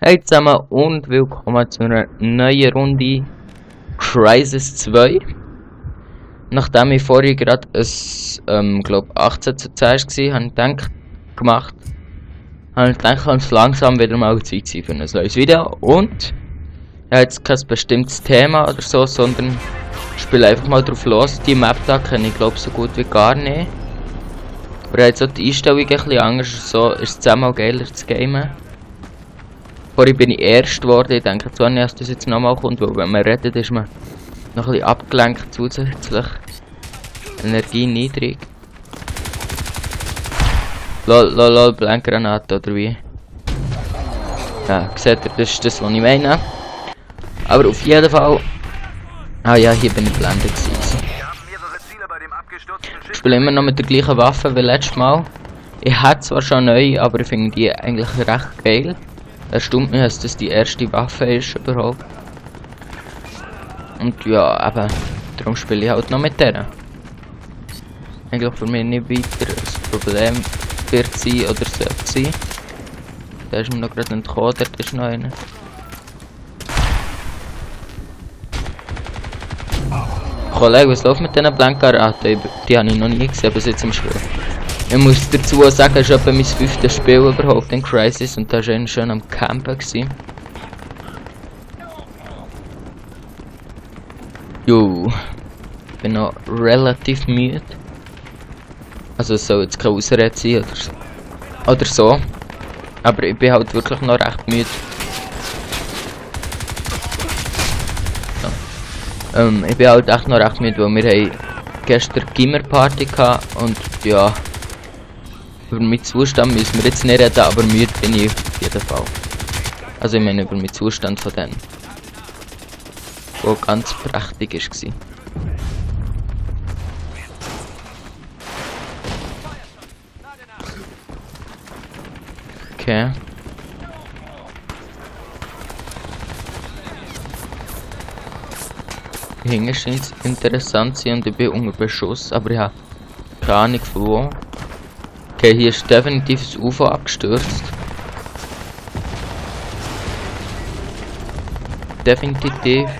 Hey zusammen und willkommen zu einer neuen Runde Crysis 2. Nachdem ich vorher gerade ein, glaube 18 zu 10 war, habe ich gedacht, es langsam wieder mal Zeit sein für ein neues Video. Und ich habe jetzt kein bestimmtes Thema oder so, sondern ich spiele einfach mal drauf los. Die Map da kenne ich glaube so gut wie gar nicht. Aber jetzt auch die Einstellung ein bisschen anders, so ist es zehnmal geiler zu gamen. Vorhin bin ich erst geworden, ich denke zwar nicht, dass das jetzt nochmal kommt, weil wenn man redet, ist man noch ein bisschen abgelenkt zusätzlich. Energie niedrig. Lol, Blendgranate oder wie? Ja, seht ihr, das ist das, was ich meine. Aber auf jeden Fall... Ah ja, hier bin ich blendet gewesen. Ich spiele immer noch mit der gleichen Waffe wie letztes Mal. Ich hätte zwar schon neu, aber ich finde die eigentlich recht geil. Erstaunt mich, dass das die erste Waffe ist überhaupt. Und ja, eben, darum spiele ich halt noch mit der. Eigentlich für mich nicht weiter ein Problem wird sein oder sollte sein. Da ist mir noch gerade entkommen, dort ist noch einer. Kollege, was läuft mit diesen Blendgranaten? Die habe ich noch nie gesehen bis jetzt im Spiel. Ich muss dazu sagen, es ist etwa mein 5. Spiel überhaupt in Crysis und da war ich schon am Campen. Jo, ich bin noch relativ müde. Also es soll jetzt keine Ausrede sein oder so. Aber ich bin halt wirklich noch recht müde. So. Ich bin halt echt noch recht müde, weil wir haben gestern Gimmer-Party gehabt und ja... Über meinen Zustand müssen wir jetzt nicht reden, aber müde bin ich auf jeden Fall. Also ich meine über meinen Zustand von denen. Der ganz prächtig war. Okay. Hinten scheint es interessant zu sein und ich bin unter Beschuss, aber ich habe keine Ahnung von wo. Okay, hier ist definitiv das UFO abgestürzt. Definitiv.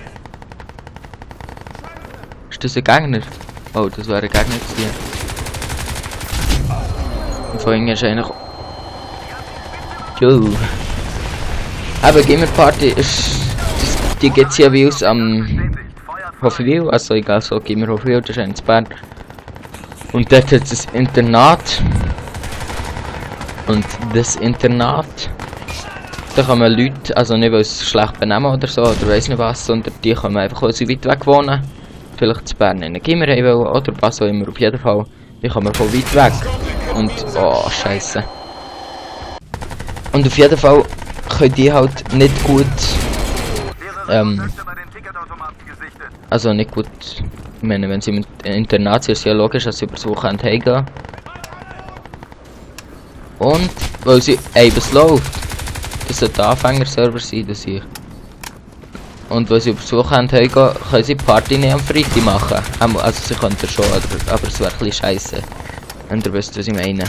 Ist das ein Gegner? Oh, das wäre ein Gegner gewesen. Und vorhin ist eigentlich... Jo. Aber Gamer-Party ist... Die geht ja wie aus am... Hofwil, also egal, so Gamer Hofwil, das ist ein Bern. Und dort hat es ein Internat. Und das Internat, da kommen Leute, also nicht weil sie schlecht benehmen oder so, oder weiss nicht was, sondern die kommen einfach, weil sie weit weg wohnen. Vielleicht zu Bern in Gimmer haben wollen, oder was auch immer, auf jeden Fall. Die kommen von weit weg. Und, oh, scheiße. Und auf jeden Fall können die halt nicht gut, also nicht gut, ich meine, wenn sie im Internat sind, ist es ja logisch, dass sie über das Wochenende heimgehen. Und, weil sie, ey, was läuft? Das sollte Anfängerserver sein, das ich. Und weil sie über das Wochenende heimgehen, können sie Party nicht am Freitag machen. Also sie könnten schon, aber es wäre ein bisschen scheisse. Und ihr wisst, was ich meine.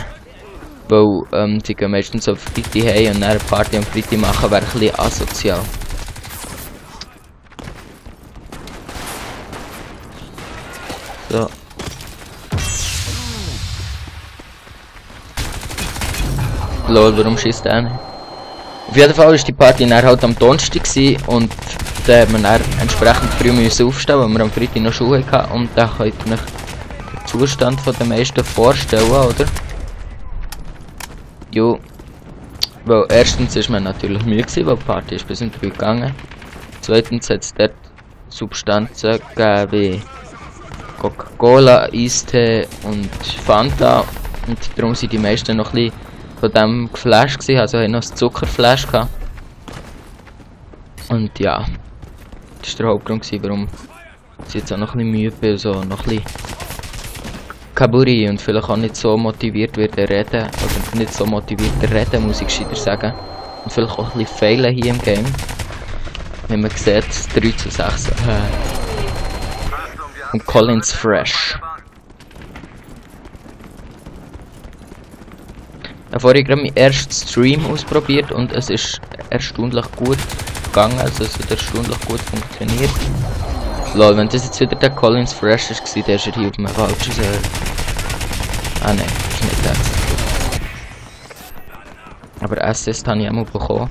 Weil, sie gehen meistens auf Freitag heim und dann eine Party am Freitag machen, wäre ein bisschen asozial. So. Lol, warum schießt der nicht? Auf jeden Fall war die Party dann halt am Donnerstag und da haben wir dann entsprechend früh aufstehen, weil wir am Freitag noch Schule hatten. Und da könnt ihr euch den Zustand von den meisten vorstellen, oder? Jo. Weil erstens ist man natürlich müde gewesen, weil die Party ist bis um 3 gegangen. Zweitens hat es dort Substanzen gegeben wie Coca-Cola, Eistee und Fanta. Und darum sind die meisten noch ein bisschen von dem geflasht gewesen, also ich noch das Zuckerflash gehabt. Und ja, das war der Hauptgrund gewesen, warum ich jetzt auch noch ein bisschen müde bin, so noch ein bisschen Kaburi und vielleicht auch nicht so motiviert werde reden, oder nicht so motiviert reden, muss ich gescheiter sagen. Und vielleicht auch ein bisschen failen hier im Game. Wenn man sieht, 3 zu 6. Und Collins fresh. Ich habe vorhin gerade meinen ersten Stream ausprobiert und es ist erstaunlich gut gegangen, also es hat erstaunlich gut funktioniert. Lol, wenn das jetzt wieder der Collins Fresh war, der ist hier auf dem falschen Server. Ah nein, das ist nicht das. Aber Assist habe ich auch mal bekommen.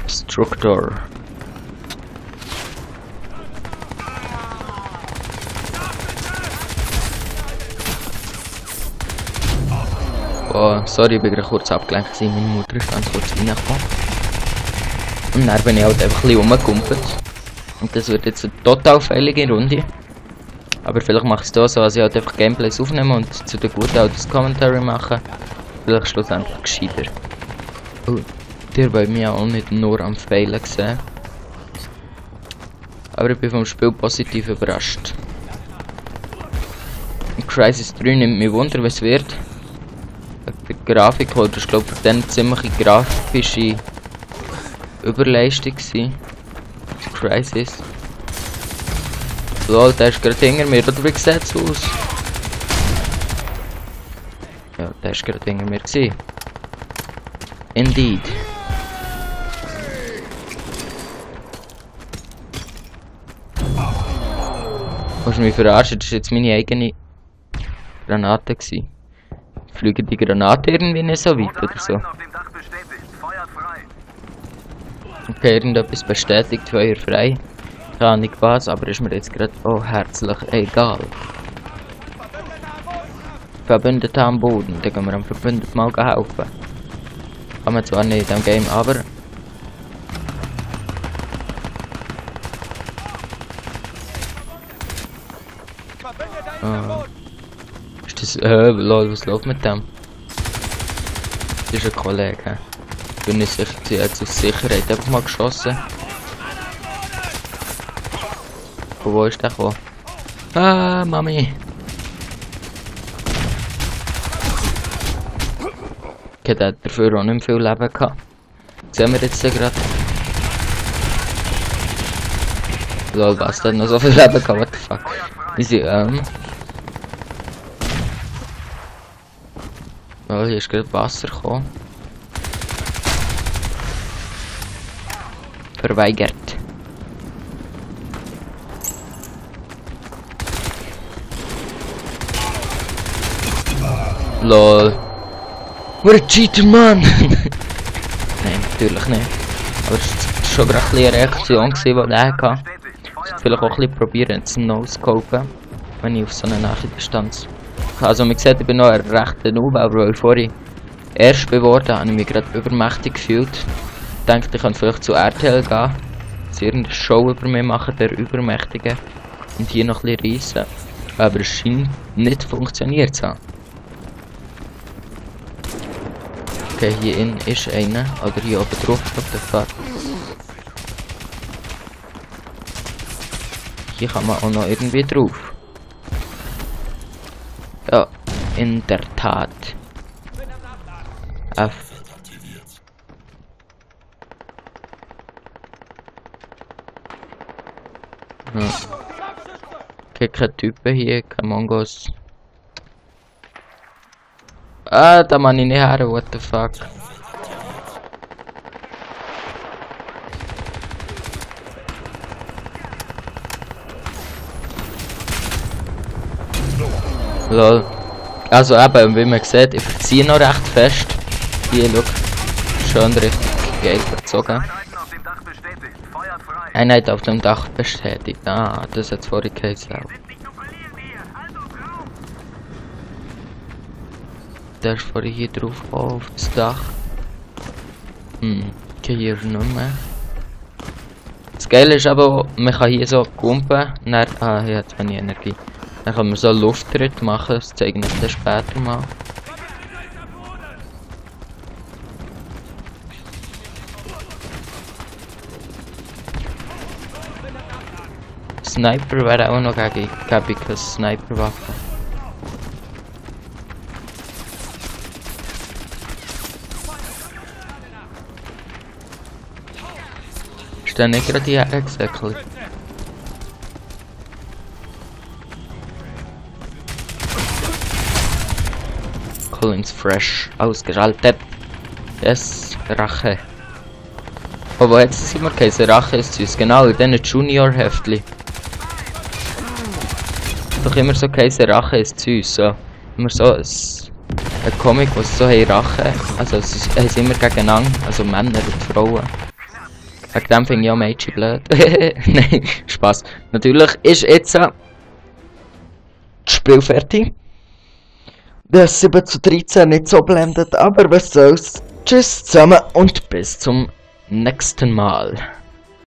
Structor. Oh, sorry, ich bin gerade kurz abgelenkt. Meine Mutter ist ganz kurz reingekommen. Und dann bin ich halt einfach ein bisschen rumgekumpelt. Und das wird jetzt eine total fällige Runde. Aber vielleicht mache ich es da so, dass ich halt einfach Gameplays aufnehme und zu den guten Autos Commentary mache. Vielleicht schlussendlich gescheiter. Oh, der bei mir auch nicht nur am Failen gesehen. Aber ich bin vom Spiel positiv überrascht. Crysis 3 nimmt mich wunder, was wird. Die Grafik holt, das glaube ich dann ziemlich grafische Überleistung gewesen. Crysis. Lol, der ist gerade hinter mir, oder wie sieht es aus? Ja, der ist gerade hinter mir gewesen. Indeed. Willst du mich verarschen? Das war jetzt meine eigene Granate gewesen. Fliegen die Granate irgendwie nicht so weit oder so? Okay, irgendetwas bestätigt, Feuer frei. Keine Ahnung was, aber ist mir jetzt gerade auch herzlich egal. Verbündete am Boden, dann gehen wir am Verbündeten mal helfen. Kann man zwar nicht in diesem Game, aber... Ist das... lol, was läuft mit dem? Das ist ein Kollege. Ich bin nicht sicher, sie hat aus Sicherheit einfach mal geschossen. Von wo ist der gekommen? Ah, Mami! Ich hätte dafür auch nicht mehr viel Leben gehabt. Sehen wir jetzt gerade. Lol, was, der hat noch so viel Leben gehabt, what the fuck. Easy, Oh, hier ist gerade Wasser gekommen. Verweigert. Lol. What a cheater, Mann! Nein, natürlich nicht. Aber es war schon gerade eine Reaktion, die er hatte. Ich sollte vielleicht auch ein bisschen probieren zu no-scopen, wenn ich auf so eine nahe Distanz. Also man sieht, ich bin noch ein rechter Noob, aber weil ich vorhin erst beworben habe ich mich gerade übermächtig gefühlt. Ich dachte, ich könnte vielleicht zu RTL gehen, sie irgendeine Show über mich machen, der Übermächtige, und hier noch ein bisschen reissen. Aber es scheint nicht funktioniert zu haben. Okay, hier innen ist einer, oder hier oben drauf, auf der Fahrt. Hier kann man auch noch irgendwie drauf. Ja, in der Tat. F. Ja. Okay, keine Typen hier, keine Mongos. Ah, da man ich nicht her, what the fuck. Lol. Also eben, wie man sieht, ich verziehe noch recht fest. Hier, schau. Schön richtig geil verzogen. Einheit auf dem Dach bestätigt. Ah, das hat vorhin geheißen. Der ist vorhin hier drauf, auf das Dach. Okay, hier ist nicht mehr. Das Geile ist aber, man kann hier so kumpen. Ah, hier hat wenig Energie. Dann kann man so einen Lufttritt machen, das zeige ich dann später mal. Sniper wäre auch noch gäbig als Sniperwaffe. ist dann nicht gerade hierher gesäckelt. Collins fresh ausgeschaltet. Yes, Rache. Aber jetzt sind wir keine Rache ist süß. Genau, in diesen Junior-Heftli. Doch immer so keine Rache ist süß. So. Immer so ein Comic, wo so hey Rache. Also es ist immer gegeneinander. Also Männer und Frauen. Wegen dem finde ich auch Mädchen blöd. Nein, Spaß. Natürlich ist jetzt das Spiel fertig. Das 7:13 nicht so blendet, aber was soll's. Tschüss zusammen und bis zum nächsten Mal.